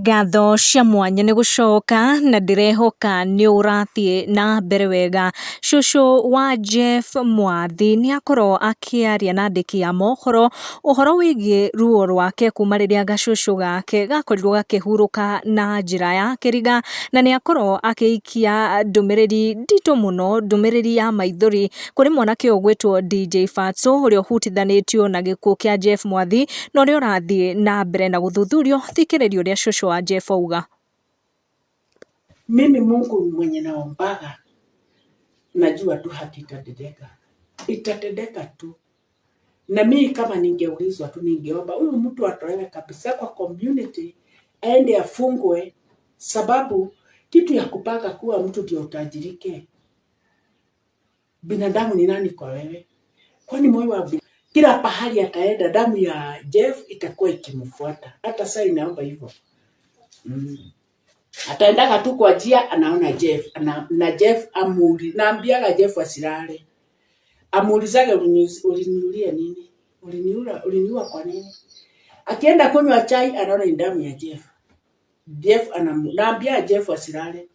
Ngatho cia mwanya nĩ gũcoka na ndĩrehoka nĩ ũrathiĩ na mbere wega. Cũcũ wa Jeff Mwathi nĩ akorwo akĩaria na andĩki a mohoro ũhoro wĩgiĩ ruo rwake kuma rĩrĩa gacũcũ gake gakorirwo gakĩhurũka na njĩra ya kĩriga, na nĩ akorwo akĩikia ndũmĩrĩri nditũ mũno, ndũmĩrĩri ya maithori kũrĩ mwanake ũgwĩtwo DJ Fatxo ũrĩa ũhutithanĩtio na gĩkuũ kĩa Jeff Mwathi na ũrĩa ũrathiĩ na mbere na gũthuthurio. Thikĩrĩria ũrĩa cũcũ wa Jeff auga. Mimi Mungu mwenye naombaga, najua tu haki itatendeka, itatendeka tu. Na mimi kama ningeulizwa tu, ningeomba huyu mtu atolewe kabisa kwa community, aende afungwe, sababu kitu ya kupanga kuwa mtu ndio utajirike. Binadamu ni nani kwa wewe? Kwani moyo wa kila pahali ataenda, damu ya Jeff itakuwa ikimfuata. Hata sasa inaomba hivyo. Ataendaga tu kwa njia anaona Jeff na Jeff amuli naambiaga Jeff asilale, amuulizage uliniulia nini, uliniua, uliniua kwa nini? Akienda kunywa chai anaona ni damu ya Jeff. Jeff naambia Jeff asilale,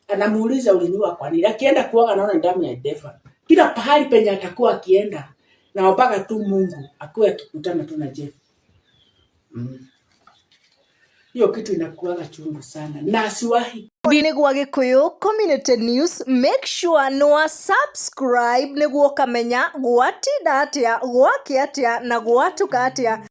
anamuuliza uliniua kwa nini? Akienda kuoga anaona ni damu ya Jeff. Kila pahali penye atakuwa akienda, naombaga tu Mungu akuwe akikutana tu na Jeff. Hiyo kitu inakuwaga chungu sana na asiwahi Nĩ gwa Gĩkũyũ Community News, make sure nĩ wa subscribe nĩguo ũkamenya gwatinda atĩa, gwakĩa atĩa na gwatuka atĩa.